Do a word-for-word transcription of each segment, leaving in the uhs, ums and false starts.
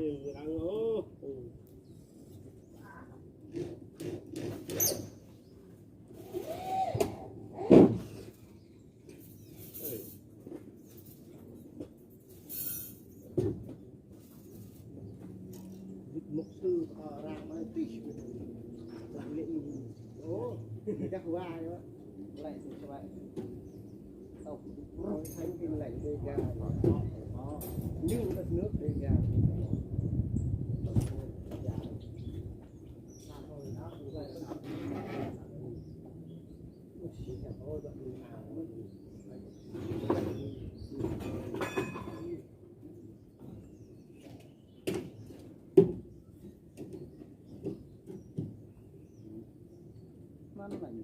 Mục sư có răng nói tí. Làm lễ. Ồ, chắc qua đó. Lại thì các bạn. Tổng thống Thánh Kinh Lành Đê Ga. Như đất nước Đê Ga. Mana lagi?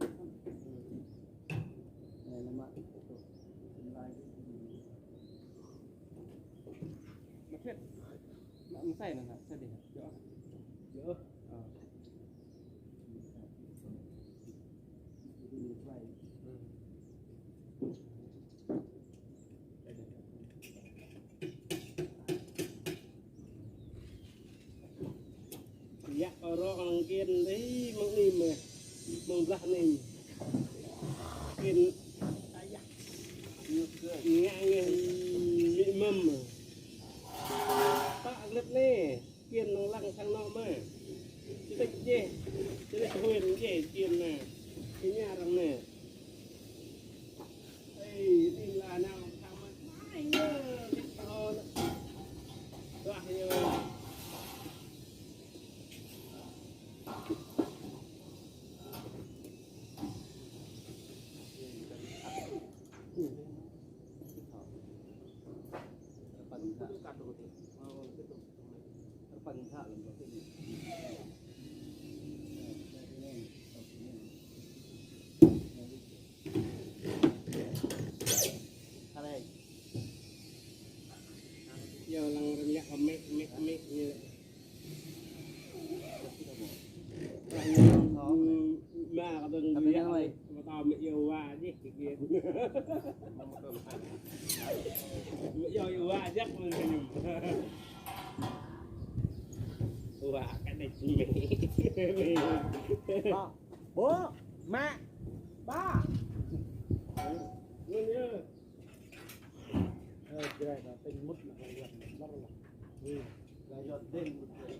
Ơ, lama. Mà thuyết, mà ông say là sao đi? Dơ. Dơ. Ờ. Yă kơ rŏng kiên dih mơ̆ng nim mơ̆ng blah nim. Kiên ngă ngeh mĭ mơ̆m. Pă lĕ nê, kiên năng lăng sang nŏ mơ̆. Čitêč jeh, čitêč huen jeh kiên nê. Kiên ña răng nê. Yơ lăng rơ̆ng yă kơ mĕ, mĕ, mĕ, ñu. Ba kơ dơ̆ng mĕ yă, kơ tao mĕ yơ wa jih, kơ kiên. Mĕ yơ wa jăk mơ̆ng kơ ñu. Wa kơ đĕč mĕ. Bố, mẹ, ba. Ngân yơ. Ơ, jrai ta tinh mŭt lă, lă, lă, lă, lă. Ơ, lă, lă, tinh mŭt lă.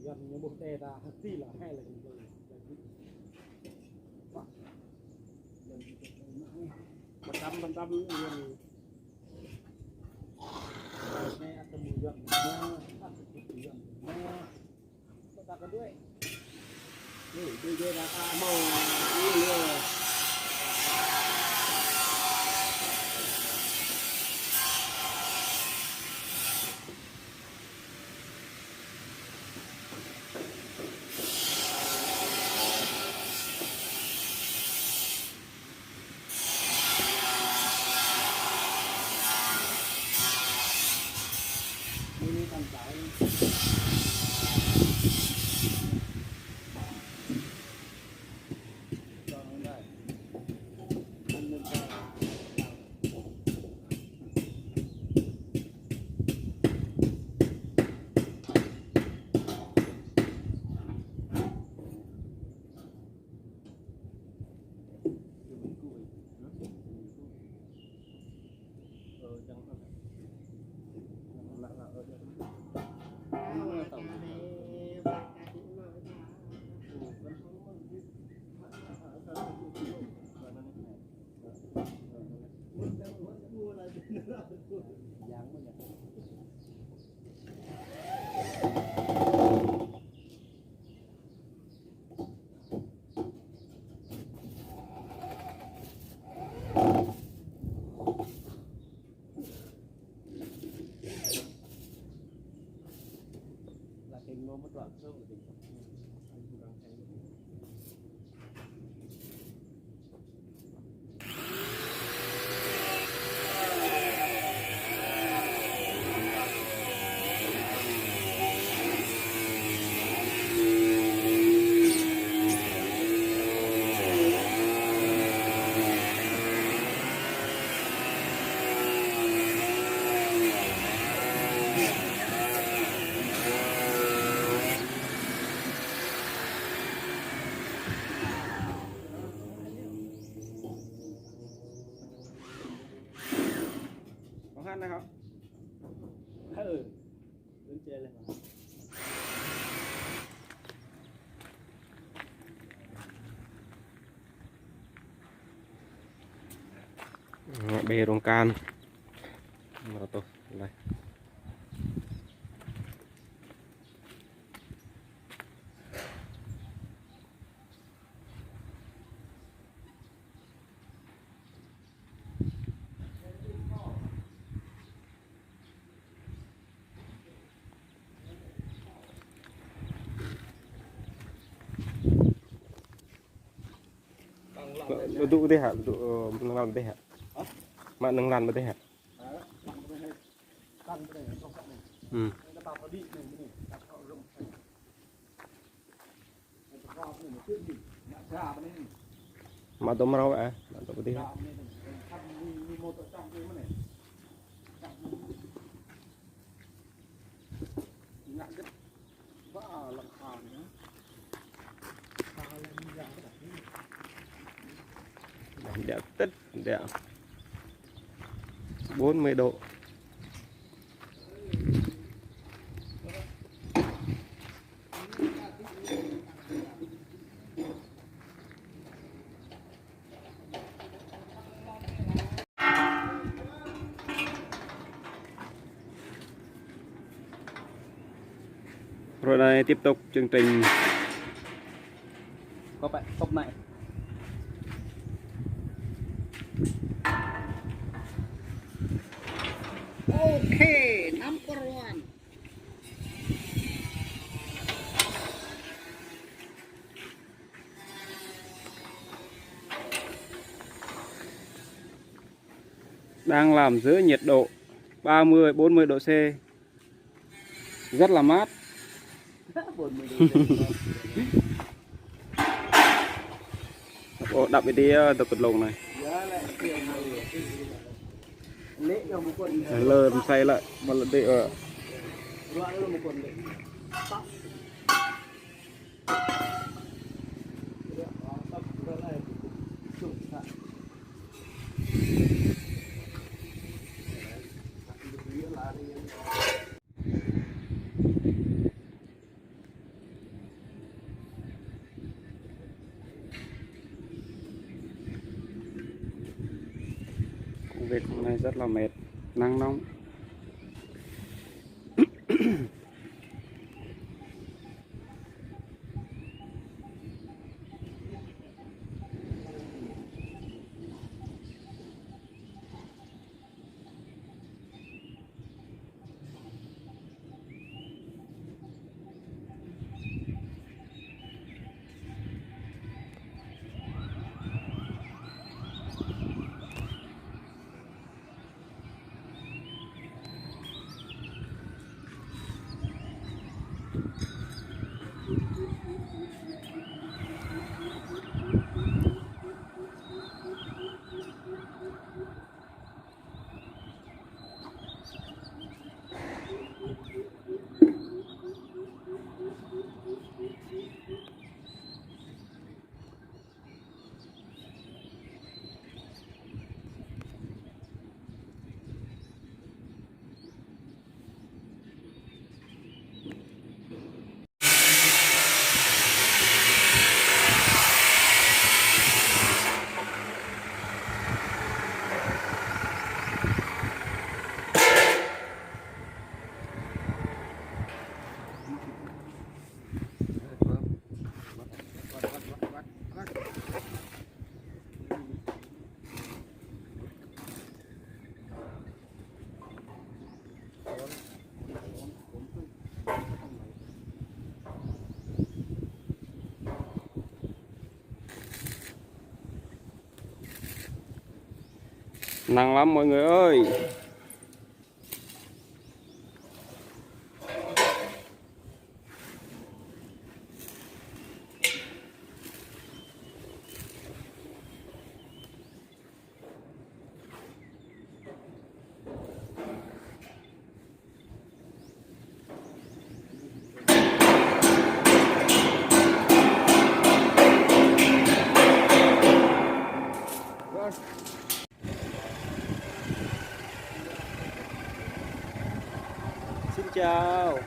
Yuăn ñu ƀuh tê ta hơti lă, hai lă ñu. Bơtăm, bơtăm, Yuăn. Nê, atăm Yuăn. Atăm Yuăn. Ngă bê rông kan. Mrâo tuh, leh. Lŏ dŭ dih hă, lŏ dŭ, ơ, nơ̆ng lăn dih hă? Hă? Mă nơ̆ng lăn dih hă? Ơ, lăn dih hă? Lăn dih hă? Hmm. Mă dŏ mrâo, ơ, mă dŏ dih hă? Dŏ tĭt, dŏ. Bốn mươi độ. Rồi đây, tiếp tục chương trình. Cốc ạ, cốc này. Ok, number one. Đang làm dưới nhiệt độ ba mươi, bốn mươi độ C. Rất là mát. Ơ, đăp êdi, ơ, dôk kơ dlông anei. Lơ msei lĕ, mă lĕ dê, ơ. Công việc hôm nay rất là mệt, nắng nóng. Nắng lắm mọi người ơi. Chào.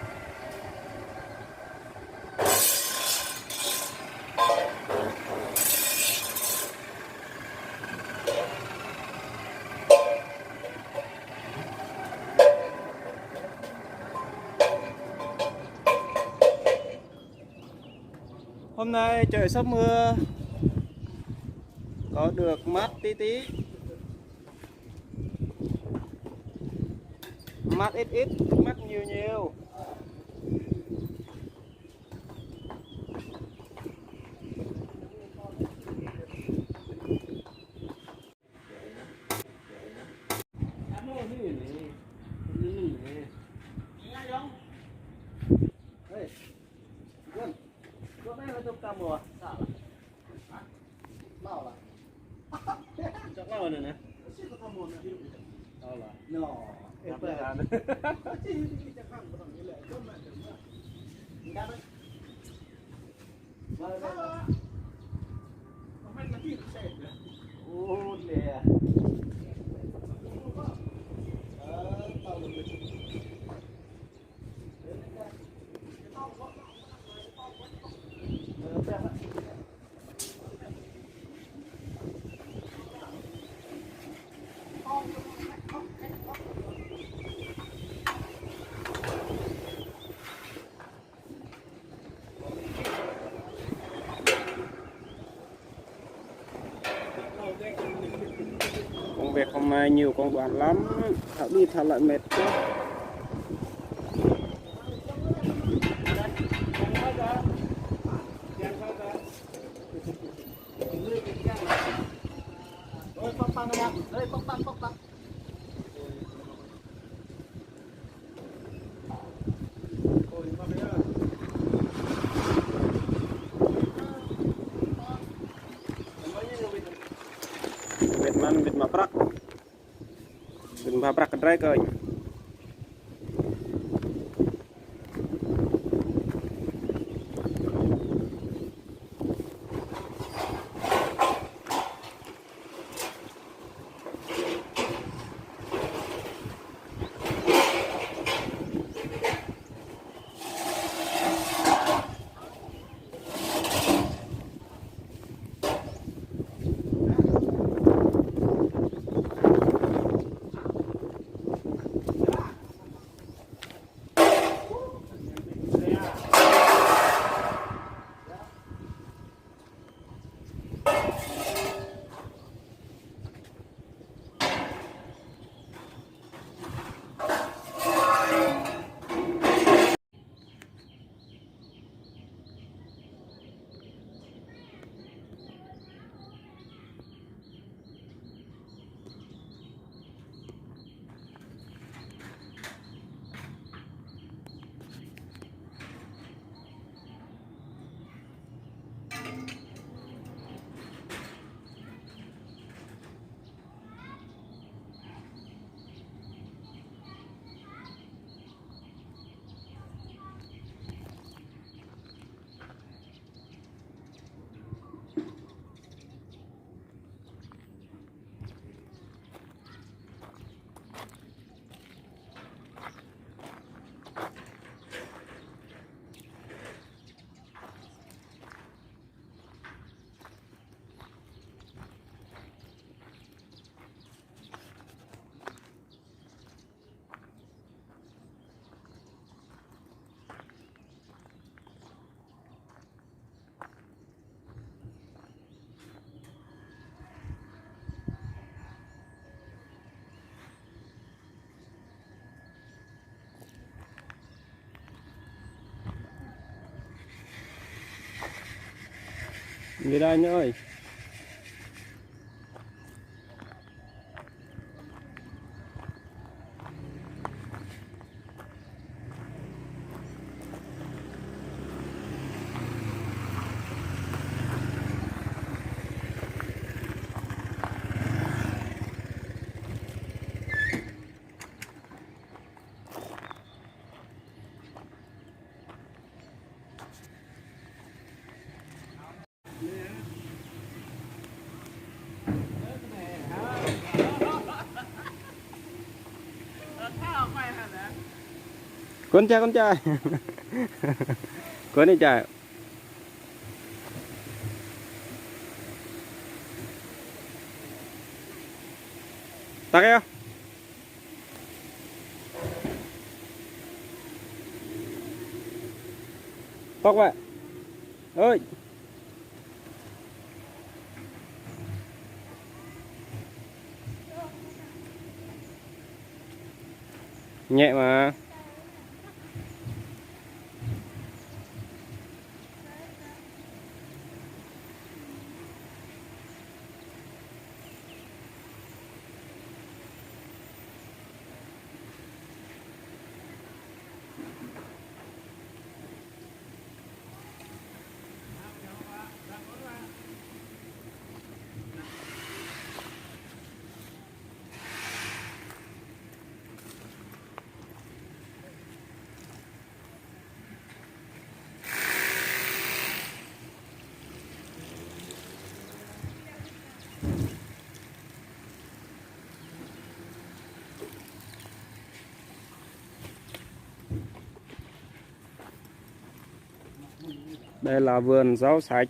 Hôm nay trời sắp mưa. Có được mát tí tí. Mát ít ít, mát nhiều nhiều. Công việc hôm nay nhiều công đoạn lắm, thợ đi thợ lại mệt quá. Wĭt mă, wĭt mă prăk. Wĭt mă prăk kơ drei kơnh. Người đây nữa ơi. Kuôn čai, kuôn čai. Kuôn čai. Tăk yơh. Tŏk wĕ. Ơi. Nhẹ mà. Đây là vườn rau sạch.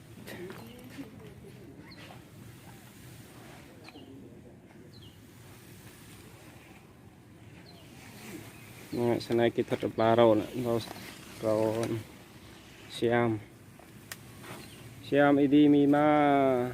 Snei kỹ thuật pla rau, rau, rau siam. Siam êdi mima.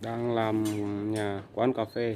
Đang làm nhà quán cà phê.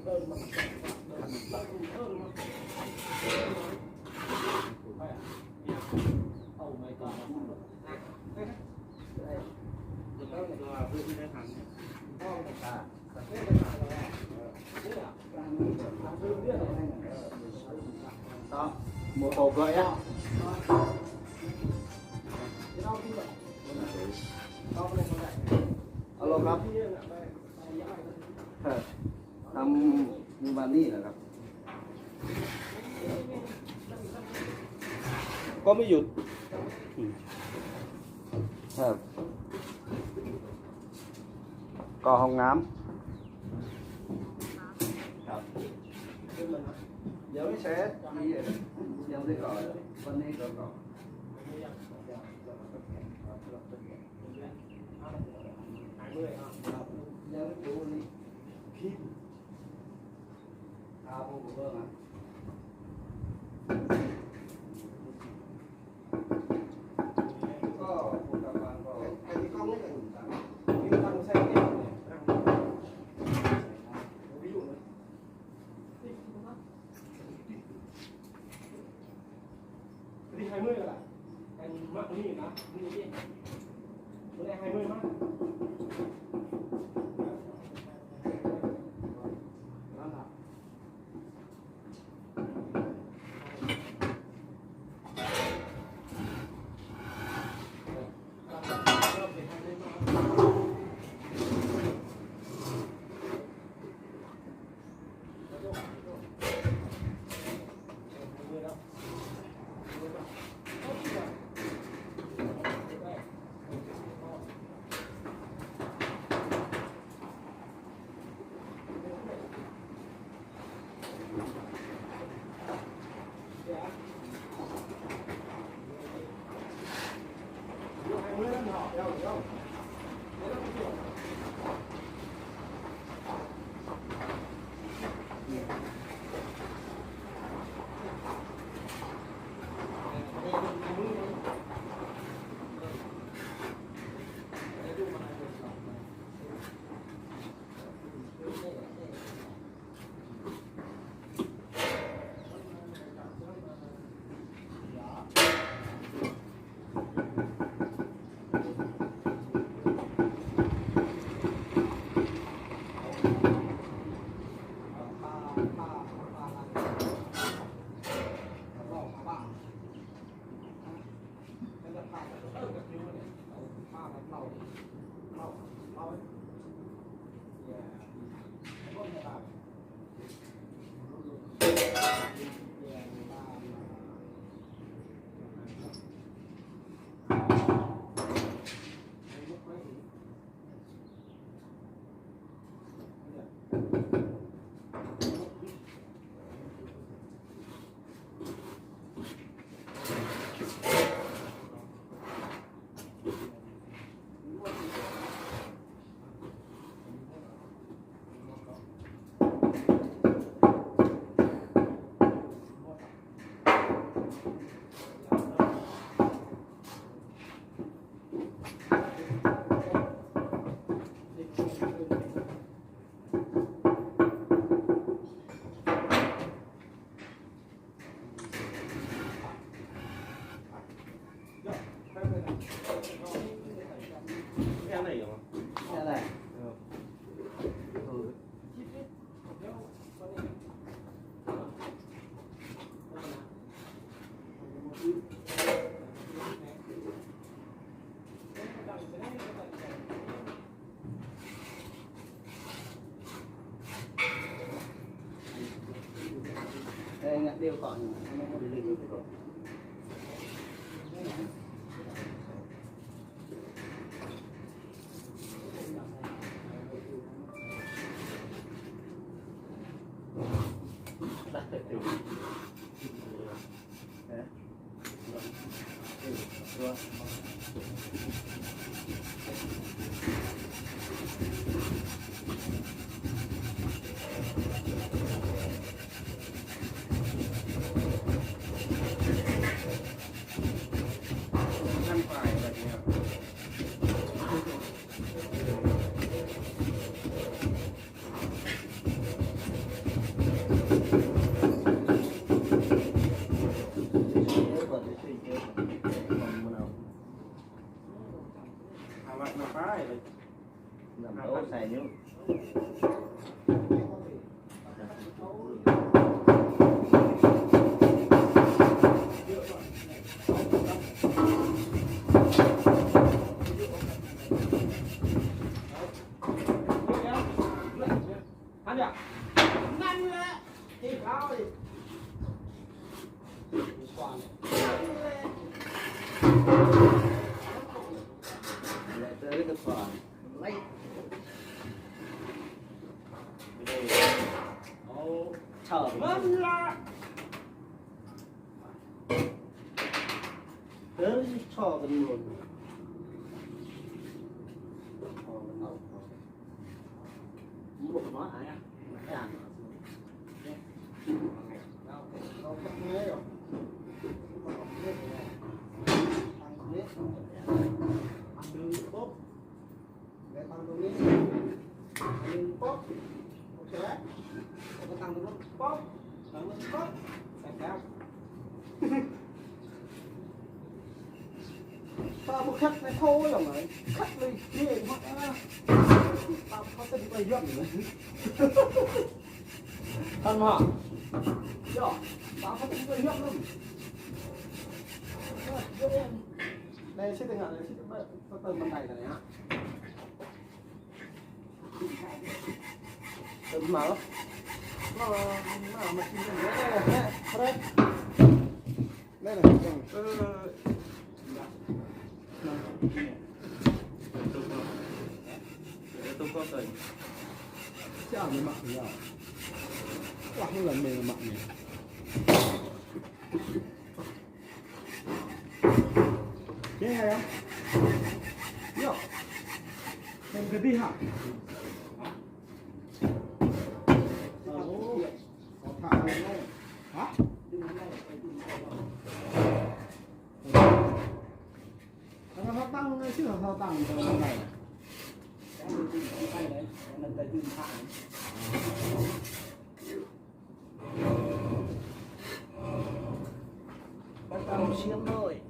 Đó, một bộ gọi á. Alo ครับ ทำ มีวันนี้นะครับ ก็ไม่หยุด อืม ครับ ก็ห้องน้ำ ครับ เดี๋ยวไม่เสร็จ เดี๋ยวได้ก่อน วันนี้ก็ก่อน เดี๋ยวดูนี่ Bữa nay hai mươi là, anh mắc cái gì hả? Cái gì? Bữa nay hai mươi hả? Đây, ngặt điều còn. Ngă nao pai leh. Năm đô sai ñu. Ta ƀu khăt anei thâo lắm rồi. Khăt lei ghê mă. Ta khăt tơ ƀu yuăn. Thân hả? Yo, ta khăt ƀu yuăn lắm. Anei sĭt ngă, anei sĭt ƀă, ta tơ mơ̆ng anei anei hă. Tơ mơ̆ng anei. Nó, nó mà xin. Anei anei. Ơ. Tụi con, tụi con rồi. Sao mày mặn nhỉ? Wah, nó là mày mặn nhỉ? Thế hay không? Yo. Thêm cái gì hả? Ồ, có thả này không? Hả? Nó tăng chứ, nó tăng cho nó này. Bắt đầu xiêm thôi.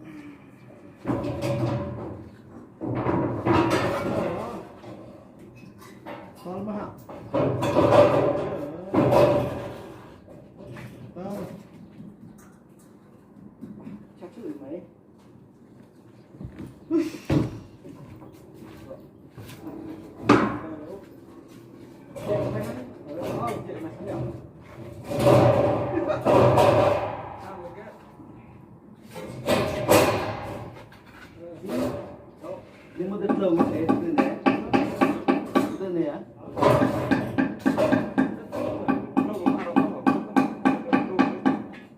Tol mah. Tol. Chắc chắn mày. Nhưng mà được lâu như thế, từ này, từ này á.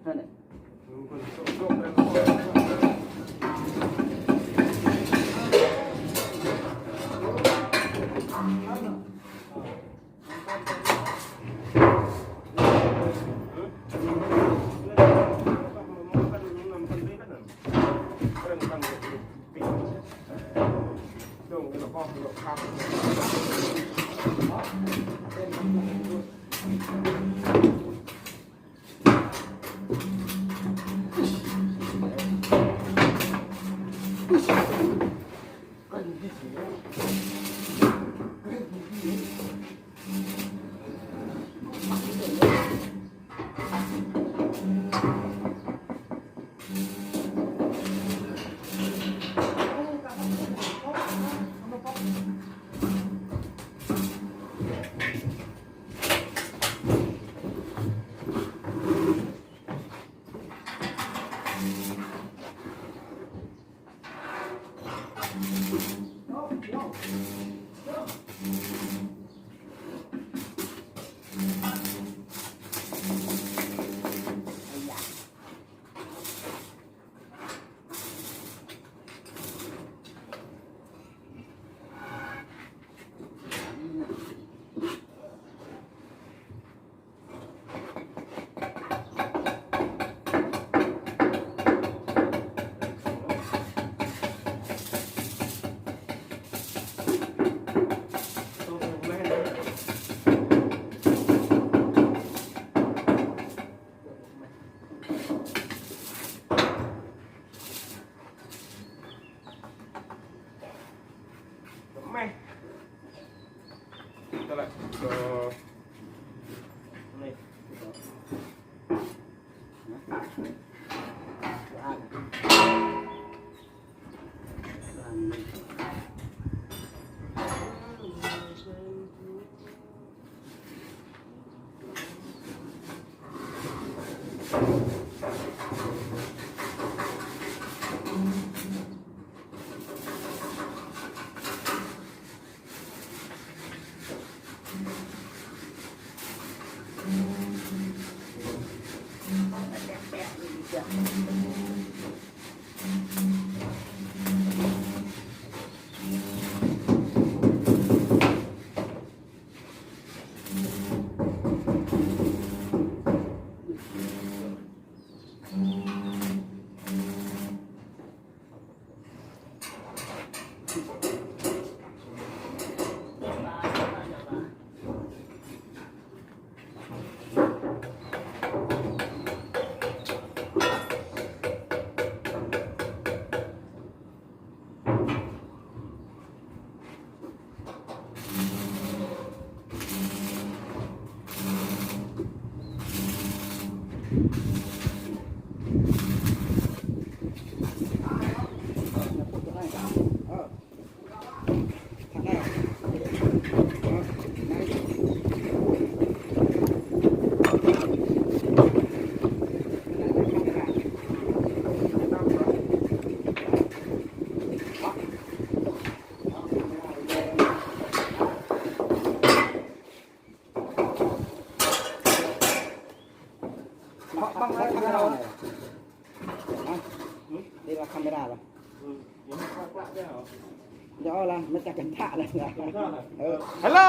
Thế này. Hŏ, băng lăng kamera anei. Hă? Đi lăng kamera lah. Djŏ lah, mă čar kơ čar lah. Hello.